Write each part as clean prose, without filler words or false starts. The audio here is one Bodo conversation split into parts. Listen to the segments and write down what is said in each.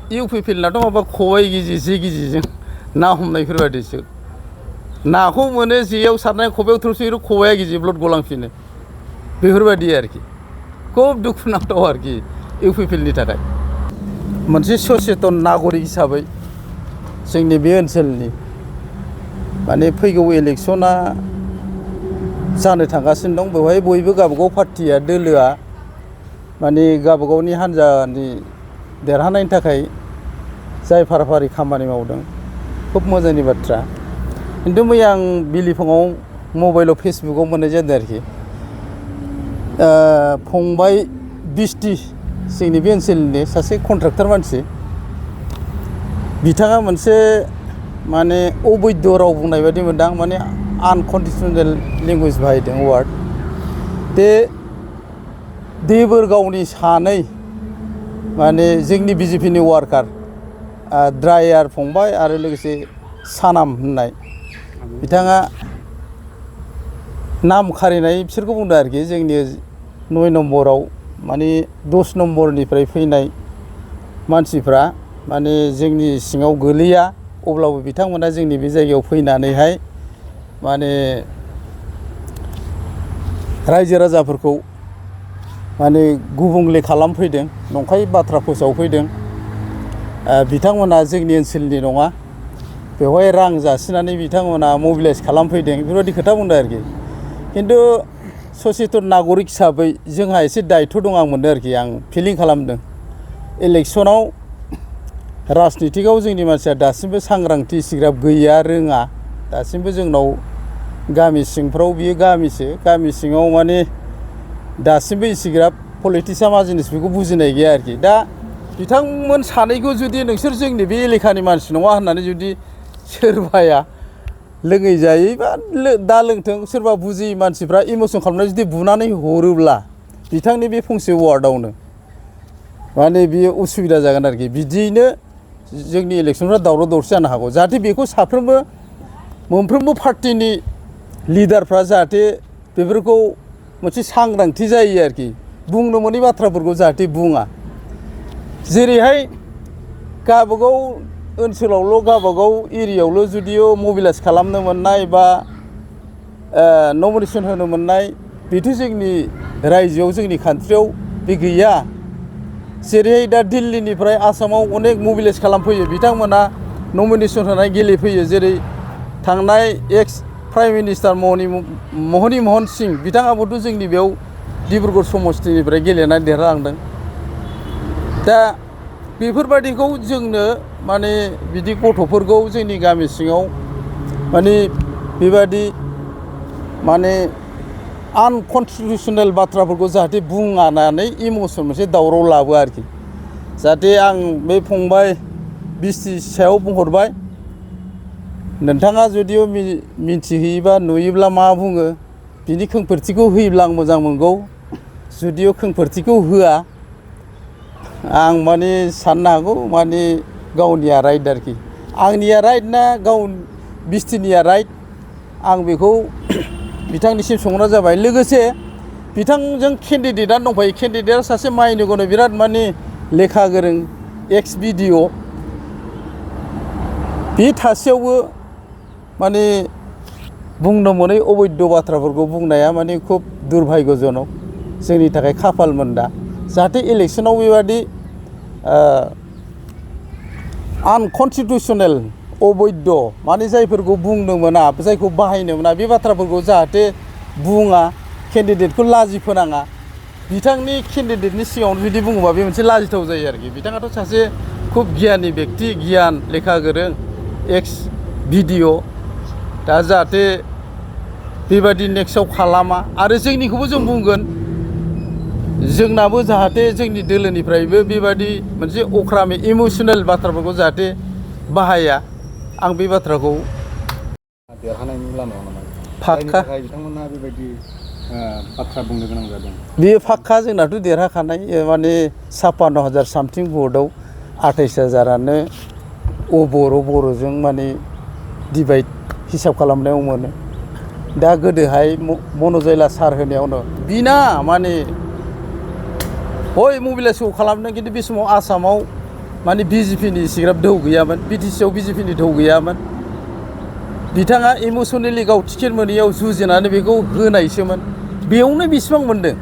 इउपिपिएलनाथ' माबा खबाइ गिजि जे गिजिजों ना हमनायफोरबायदिसो नाखौ मोनो जेयाव सारनाय खबायाव थ्रोबसो खबाइया गिजि ब्लड गलांफिनो बेफोरबायदि आरोखि खुब दुखुनांथाव आरोखि इउपिपिएलनि थाखाय मोनसे सचेतन नागरिक हिसाबै जोंनि बे ओनसोलनि माने फैगौ इलेक्सना जानो थांगासिनो दं बेवहाय बयबो गावबागाव पार्टिया दोलोआ माने गावबागावनि हान्जानि देरहानायनि थाखाय जाय फाराफारि खामानि मावदों खुब मोजांनि बाथ्रा खिन्थु मैया आं बिलिफाङाव मबाइलाव फेसबुकाव मोननाय जादों आरोखि फंबाय बिस्टि जोंनि बे ओनसोलनि सासे कन्ट्राक्टर मानसि बिथाङा मोनसे माने अबैध राव बुंनाय बायदि मोनदां माने आनकन्डिसनेल लेंगुवेज बाहायदों वार्ड बे देबोरगावनि सानै माने जोंनि बिजेपिनि वार्कार ड्राइयार फंबाय आरो लोगोसे सानाम होननाय बिथाङा नाम खारिनाय बिसोरखौ बुंदों आरोखि जोंनि 9 नम्बराव माने 10 नम्बरनिफ्राय फैनाय मानसिफ्रा माने जोंनि सिङाव गोलैया अब्लाबो बिथांमोना जोंनि बे जायगायाव फैनानैहाय माने रायजो राजाफोरखौ माने गुबुंले खालामफैदों नंखाय बाथ्रा फोसावफैदों बिथांमोना जोंनि ओनसोलनि नङा बेवहाय रां जासिनानै बिथांमोना मबिलाइज खालामफैदों बेफोरबायदि खोथा बुंदों आरोखि खिन्थु सचेतन नागरिक हिसाबै जोंहा एसे दायित्व दं आं मोनदों आरोखि आं फिलिं खालामदों इलेक्सनाव राजनितिकआव जोंनि मानसिया दासिमबो सांग्रांथि इसिग्राब गैया रोङा दासिमबो जोंनाव गामि सिंफ्राव बियो गामिसो गामि सिङाव माने दासिमबो इसिग्राब पलिटिक्सआ मा जिनिस बेखौ बुजिनाय गैया आरोखि दा बिथांमोन सानैखौ जुदि नोंसोर जोंनि बे एलेकानि मानसि नङा होननानै जुदि सोरबाया लोङै जायै बा दा लोंथों सोरबा बुजियै मानसिफ्रा इमसन खालामनानै जुदि बुनानै हरोब्ला बिथांनि बे फंसे वार्डआवनो माने बियो उसुबिदा जागोन आरोखि बिदियैनो जोंनि इलेक्सनफ्रा दावराव दावसि जानो हागौ जाहाथे बेखौ साफ्रोमबो मोनफ्रोमबो पार्टिनि लिडारफ्रा जाहाथे बेफोरखौ मोनसे सांग्रांथि जायो आरोखि बुंनो मोनै बाथ्राफोरखौ जाहाथे बुङा जेरैहाय गावबागाव ओनसोलावल' गावबागाव एरियायावल' जुदियो मबिलाइज खालामनो मोननाय बा नमिनेसन होनो मोननाय बेथ' जोंनि रायजोआव जोंनि कान्ट्रियाव बे गैया जेरैहाय दा दिल्लीनिफ्राय आसामाव अनेक मबिलाइज खालामफैयो बिथांमोना नमिनेसन होनाय गेलेफैयो जेरै थांनाय एक्स प्राइम मिनिस्टार महनी महन सिं बिथाङाबोथ' जोंनि बेयाव डिब्रुगड़ समस्तिनिफ्राय गेलेनानै देरहालांदों दा बेफोरबायदिखौ जोंनो माने बिदि गथ'फोरखौ जोंनि गामि सिङाव माने बेबादि माने आनकन्स्टिटिउसनेल बाथ्राफोरखौ जाहाथे बुङानानै इमसन मोनसे दावराव लाबो आरोखि जाहाथे आं बे फंबाय बिस्टि सायाव बुंहरबाय नोंथाङा जुदियो मिन्थिहैयोबा नुयोब्ला मा बुङो बिनि खेंफोरथिखौ होयोब्ला आं मोजां मोनगौ जुदियो खेंफोरथिखौ होआ आं माने साननो हागौ माने गावनिया राइट आरोखि आंनिया राइट ना गाव बिस्टिनिया राइट आं बेखौ बिथांनिसिम सोंहरनाय जाबाय लोगोसे बिथांजों केन्डिडेटआ दंफायो केन्डिडेटआ सासे माइनोगौनो बिराद माने लेखा गोरों एक्स बिडिअ बे थासेयावबो माने बुंनो मोनै अबैध बाथ्राफोरखौ बुंनाया माने खुब दुर्भाग्यजनक जोंनि थाखाय खाफालमोन दा जाहाथे इलेक्सनाव बेबादि आनकन्स्टिटिउसनेल अबैध माने जायफोरखौ बुंनो मोना जायखौ बाहायनो मोना बे बाथ्राफोरखौ जाहाथे बुङा केन्डिडेटखौ लाजि फोनाङा बिथांनि केन्डिडेटनि सिगाङाव जुदि बुङोबा बे मोनसे लाजिथाव जायो आरोखि बिथाङाथ' सासे खुब गियानि बेक्ति गियान लेखा गोरों एक्स भिडिअ दा जाहाथे बेबादि नेक्स्टआव खालामा आरो जोंनिखौबो जों बुंगोन जोंनाबो जाहाथे जोंनि दोलोनिफ्रायबो बेबादि मोनसे अख्रामै इमसनेल बाथ्राफोरखौ जाहाथे बाहाया आं बे बाथ्राखौ देरहानायनि लामायाव नामा फाक्का बिथांमोनहा बेबायदि बाथ्रा बुंनो गोनां जादों बेयो फाक्का जोंनाथ' देरहाखानाय माने 56,000 सामथिं भटआव 28,000आनो बर'जों माने डिभाइड हिसाब खालामनायाव मोनो दा गोदोहाय मन'जयला सार होनायावनो बिना माने हय मबिलाइजखौ खालामदों खिन्थु बे समाव आसामाव माने बिजेपिनि इसिग्राब दोहौ गैयामोन बिटिसिआव बिजेपिनि दोहौ गैयामोन बिथाङा इमसनेलि गाव टिकेट मोनैयाव जुजिनानै बेखौ होनायसोमोन बेयावनो बेसेबां मोनदों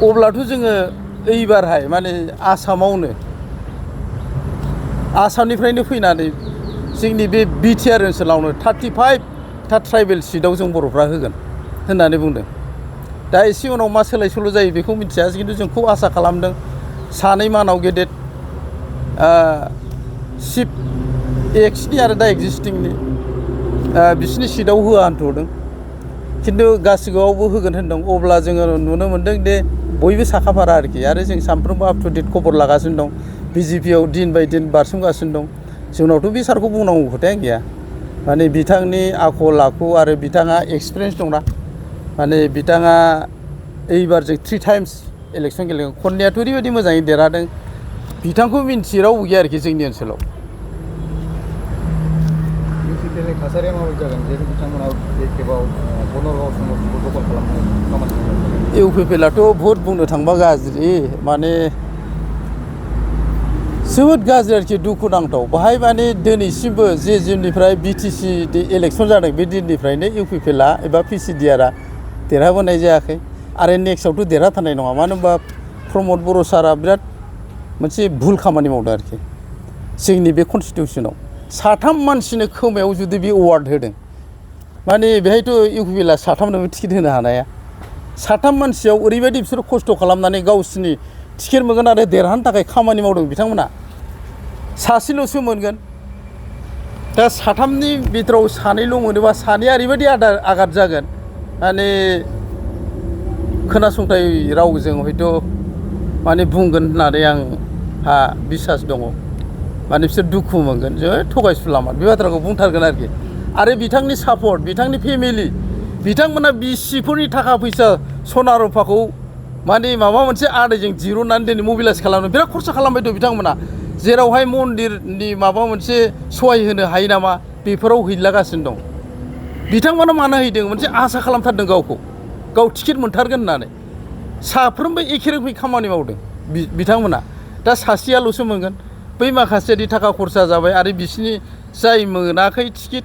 अब्लाथ' जोङो एइबारहाय माने आसामनिफ्रायनो फैनानै जोंनि बे बिटिआर ओनसोलावनो 35 ट्राइबेल सिटआव जों बर'फ्रा होगोन होननानै बुंदों दा एसे उनाव मा सोलाय सोल' जायो बेखौ मिथिया खिन्थु जों खुब आसा खालामदों सानै मानाव गेदेर चिफ एक्सनि आरो दा एक्जिस्टिंनि बिसिनि सिटआव होआ होनथ'दों खिन्थु गासिबोआवबो होगोन होनदों अब्ला जोङो नुनो मोनदों दे बयबो साखाफारा आरोखि आरो जों सानफ्रोमबो आप टु डेट खबर लागासिनो दं बिजेपिआव दिन बाय दिन बारसोमगासिनो दं जोंनावथ' बे सारखौ बुंनांगौ खोथायानो गैया माने बिथांनि आखल आखु आरो बिथाङा एक्सपिरियेन्स दंना माने बिथाङा एइबार जों 3 टाइम्स इलेक्सन गेलेदों खननैयाथ' ओरैबायदि मोजाङै देरहादों बिथांखौ मिन्थियै रावबो गैया आरोखि जोंनि ओनसोलाव बेसिकेलि थासारिया माबायदि जागोन जेरै बिथांमोना बे खेबाव बनरगाव समस्तिखौ दखल खालामनो खामानि मावदों इउपिपिएलआथ' भट बुंनो थांबा गाज्रि माने जोबोद गाज्रि आरोखि दुखुनांथाव बाहाय माने दिनैसिमबो जे दिननिफ्राय बिटिसि इलेक्सन जादों बे दिननिफ्रायनो इउपिपिएलआ एबा पिसिडिआरआ देरहाबोनाय जायाखै आरो नेक्स्टआवथ' देरहाथारनाय नङा मानो होनबा प्रमद बर' सारा बिराद मोनसे भुल खामानि मावदों आरोखि जोंनि बे कनस्टिटिउसनाव 3 मानसिनो खोमायाव जुदि बे अवार्ड होदों माने बेहायथ' इउपिपिएलआ 3नोबो टिकेट होनो हानाया 3 मानसियाव ओरैबायदि बिसोर खस्थ' खालामनानै गावसिनि टिकेट मोनगोन आरो देरहानो थाखाय खामानि मावदों बिथांमोना सासेल'सो मोनगोन दा 3नि बिथोराव 2ल' मोनोबा 2आ ओरैबायदि आघात जागोन माने खोनासंथाय रावजों हयथ' माने बुंगोन होननानै आंहा बिसास दङ माने बिसोर दुखु मोनगोन जे थगायसुलामोन बे बाथ्राखौ बुंथारगोन आरोखि आरो बिथांनि सापर्ट बिथांनि फेमिलि बिथांमोना बिसिफोरनि थाखा फैसा सना रुफाखौ माने माबा मोनसे आदैजों दिरुननानै दिनै मबिलाइज खालामनो बिराद खरसा खालामबाय दं बिथांमोना जेरावहाय मन्दिरनि माबा मोनसे सहाय होनो हायो नामा बेफोराव हैलागासिनो दं बिथांमोना मानो हैदों मोनसे आसा खालामथारदों गावखौ गाव टिकेट मोनथारगोन होननानै साफ्रोमबो एखे रोखोमै खामानि मावदों बिथांमोना दा सासेयाल'सो मोनगोन बै माखासेनि थाखा खरसा जाबाय आरो बिसिनि जाय मोनाखै टिकेट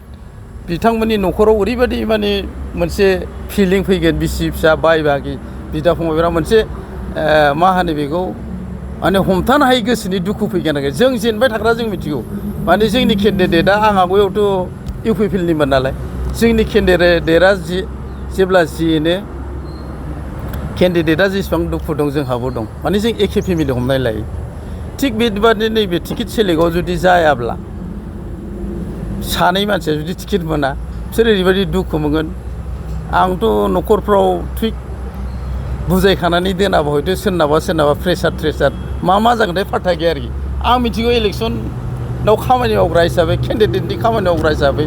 बिथांमोननि न'खराव ओरैबायदि माने मोनसे फिलिं फैगोन बिसि फिसा बाय बागि बिदा फंबायफोरा मोनसे मा होनो बेखौ माने हमथानो हायै गोसोनि दुखु फैगोन आरोखि जों जेनबाय थाग्रा जों मिथिगौ माने जोंनि केन्डिडेटआ आं आवगायावथ' इउपिपिएलनिमोन नालाय जोंनि केन्डिडेटआ जेब्ला जेनो केन्डिडेटआ जेसेबां दुखु दं जोंहाबो दं माने जों एखे फेमिलि हमनाय लायो थिग बेबादिनो नैबे टिकेट सेलेक्टआव जुदि जायाब्ला 2 मानसिया जुदि टिकेट मोना बिसोर ओरैबायदि दुखु मोनगोन आंथ' न'खरफ्राव थिग बुजायखानानै दोनाबा हयथ' सोरनाबा प्रेसार मा जागोनथाय फात्ता गैया आरोखि आं मिथिगौ इलेक्सनाव खामानि मावग्रा हिसाबै केन्डिडेटनि खामानि मावग्रा हिसाबै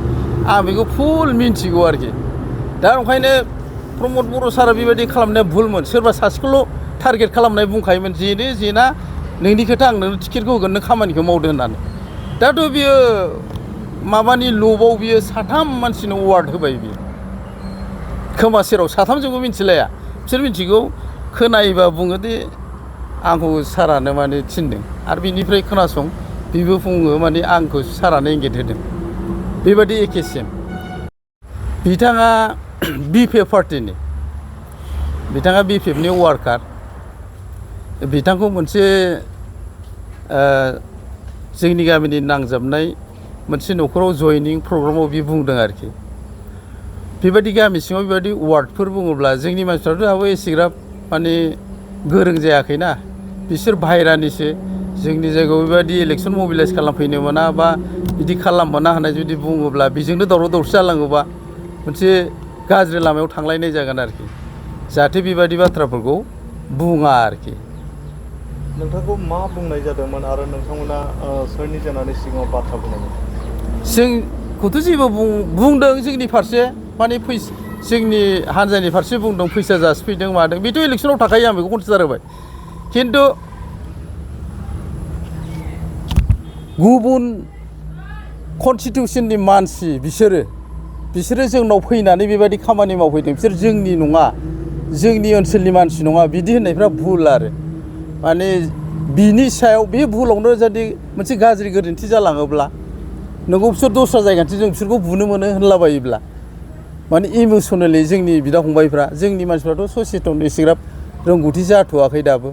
आं बेखौ फुल मिन्थिगौ आरोखि दा ओंखायनो प्रमद बर' सारा बेबायदि खालामनाया भुलमोन सोरबा सासेखौल' टारगेट खालामनाय बुंखायोमोन जेना नोंनि खोथा आं नोंनो टिकेटखौ होगोन नों खामानिखौ मावदो होननानै दाथ' बियो माबानि लबाव बियो 3 मानसिनो अवार्ड होबाय बियो खोमा सेराव 3जोंबो मिथिलाया बिसोर मिथिगौ खोनायोबा बुङो दे आंखौ सारानो माने थिनदों आरो बिनिफ्राय खोनासं बेबो बुङो माने आंखौ सारानो इंगित होदों बेबायदि एखे सेम बिथाङा बिपिएफ पार्टिनि बिथाङा बिपिएफनि वार्कार बिथांखौ मोनसे जोंनि गामिनि नांजाबनाय मोनसे न'खराव जयनिं प्रग्रामाव बि बुंदों आरोखि बेबायदि गामि सिङाव बेबायदि वार्डफोर बुङोब्ला जोंनि मानसिफ्राथ' दाबो एसेग्राब माने गोरों जायाखैना बिसोर बाहेरानिसो जोंनि जायगायाव बेबायदि इलेक्सन मबिलाइज खालामफैनो मोना बा बिदि खालाम मोना होननाय जुदि बुङोब्ला बेजोंनो दावराव दावसि जालाङोबा मोनसे गाज्रि लामायाव थांलायनाय जागोन आरोखि जाहाथे बेबायदि बाथ्राफोरखौ बुङा आरोखि नोंथांखौ मा बुंनाय जादोंमोन आरो नोंथांमोना सोरनि जानानै सिगाङाव बाथ्रा बुंनायमोन जोंखौथ' जेबो बुंदों जोंनि फारसे माने जोंनि हान्जानि फारसे बुंदों फैसा जासिफैदों मादों बेथ' इलेक्सनाव थाखायो आं बेखौ कनसिडार होबाय खिन्थु गुबुन कनस्टिटिउसननि मानसि बिसोरो जोंनाव फैनानै बेबायदि खामानि मावफैदों बिसोर जोंनि नङा जोंनि ओनसोलनि मानसि नङा बिदि होननायफ्रा भुल आरो माने बिनि सायाव बे भुलावनो जुदि मोनसे गाज्रि गोरोन्थि जालाङोब्ला नोंगौ बिसोर दस्रा जायगानिफ्राय जों बिसोरखौ बुनो मोनो होनलाबायोब्ला माने इमोसनेलि जोंनि बिदा फंबायफ्रा जोंनि मानसिफ्राथ' सचेतन एसेग्राब रोंगौथि जाथ'वाखै दाबो।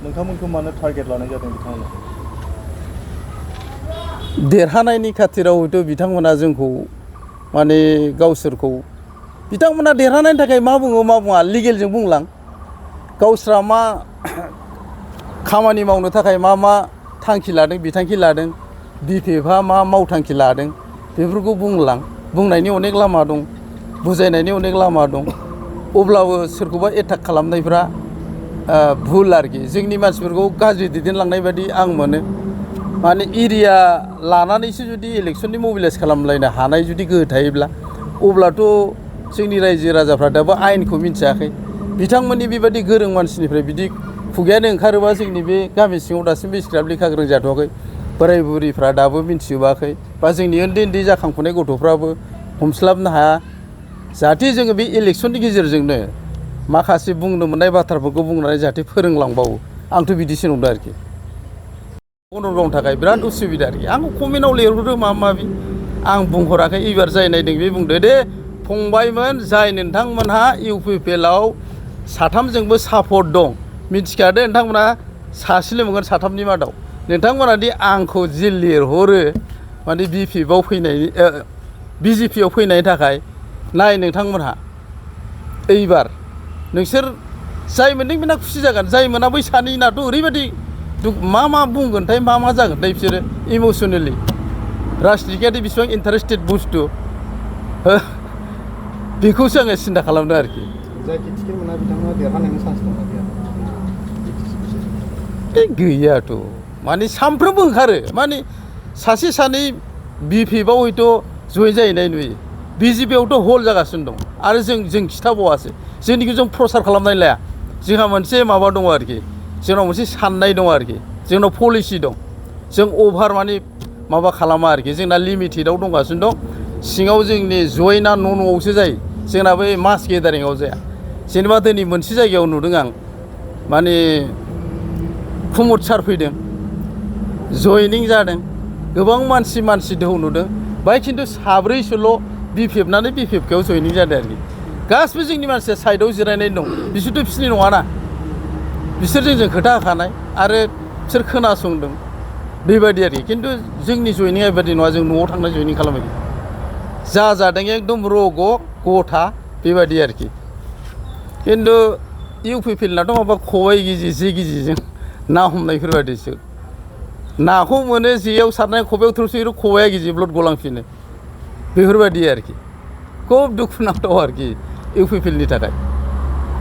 नोंथांमोनखौ मानो टारगेट लानाय जादों बिथांमोना? देरहानायनि खाथिराव हयथ' बिथांमोना जोंखौ माने गावसोरखौ बिथांमोना देरहानायनि थाखाय मा बुङो मा बुङा लिगेलजों बुंलां गावस्रा मा खामानि मावनो थाखाय मा थांखि लादों बिथांखि लादों बिपिएफआ मा मावथांखि लादों बेफोरखौ बुंलां बुंनायनि अनेक लामा दं बुजायनायनि अनेक लामा दं अब्लाबो सोरखौबा एटाक खालामनायफ्रा भुल आरोखि जोंनि मानसिफोरखौ गाज्रि दैदेनलांनाय बायदि आं मोनो माने एरिया लानानैसो जुदि इलेक्सननि मबिलाइज खालामलायनो हानाय जुदि गोहो थायोब्ला अब्लाथ' जोंनि रायजो राजाफ्रा दाबो आयेनखौ मिथियाखै बिथांमोननि बेबायदि गोरों मानसिनिफ्राय बिदि खुगायानो ओंखारोबा जोंनि बे गामि सिङाव दासिमबो इस्क्राब लेखा गोरों जाथ'वाखै बोराय बुरिफ्रा दाबो मिथिजोबाखै बा जोंनि उन्दै उन्दै जाखांफुनाय गथ'फ्राबो हमस्लाबनो हाया जाहाथे जोङो बे इलेक्सननि गेजेरजोंनो माखासे बुंनो मोननाय बाथ्राफोरखौ बुंनानै जाहाथे फोरोंलांबावो आंथ' बिदिसो नंदों आरोखि बनरगावनि थाखाय बिराद उसुबिदा आरोखि आंखौ कमेन्टआव लिरहरो माबा माबि आं बुंहराखै एबार जाय नायदों बे बुंदो दे फंबायमोन जाय नोंथांमोनहा इउपिपिएलआव साथामजोंबो सापर्ट दं मिथिखादो नोंथांमोना सासेल' मोनगोन साथामनि मादाव नोंथांमोना दि आंखौ जि लिरहरो माने बिपिएफआव फैनायनि बिजेपिआव फैनायनि थाखाय नाय नोंथांमोनहा एबार नोंसोर जाय मोनदों बेना खुसि जागोन जाय मोना बै सानैनाथ' ओरैबायदि मा बुंगोनथाय मा जागोनथाय बिसोरो इमसनेलि राजनितियादि बेसेबां इन्टारेस्टेड बुस्थु बेखौसो आङो सिन्था खालामदों आरोखि जायखि टिकेट मोना बिथांमोना देरहानायनि चान्स दंना गैया? गैयाथ' माने सानफ्रोमबो ओंखारो माने सासे सानै बिपिएफआव हयथ' जयेन जाहैनाय नुयो बिजेपिआवथ' हल जागासिनो दं आरो जों खिथाबावासो जोंनिखौ जों प्रसार खालामनानै लाया जोंहा मोनसे माबा दङ आरोखि जोंनाव मोनसे साननाय दं आरोखि जोंनाव पलिसि दं जों अभार माने माबा खालामा आरोखि जोंना लिमिटेडआव दंगासिनो दं सिङाव जोंनि जयेना न'आवसो जायो जोंना बै मास गेदारिंआव जाया जेनेबा दिनै मोनसे जायगायाव नुदों आं माने कुमुद सार फैदों जयनिं जादों गोबां मानसि दोहौ नुदों बाहाय खिन्थु साब्रैसोल' बिपिएफनानै बिपिएफआव जयनिं जादों आरोखि गासिबो जोंनि मानसिया साइडआव जिरायनाय दं बिसोरथ' बिसोरनि नङाना बिसोर जोंजों खोथा होखानाय आरो बिसोर खोनासंदों बेबायदि आरोखि खिन्थु जोंनि जयनिंआ बेबायदि नङा जों न'आव थांना जयनिं खालामो जादों एकदम रग' गथा बेबायदि आरोखि खिन्थु इउपिपिएलनाथ' माबा खबाइ गिजि जे गिजिजों ना हमनायफोरबायदिसो नाखौ मोनो जेयाव सारनाय खबायाव थ्रोबसो खबाइया गिजि ब्लड गलांफिनो बेफोरबायदि आरोखि खुब दुखुनांथाव आरोखि इउपिपिएलनि थाखाय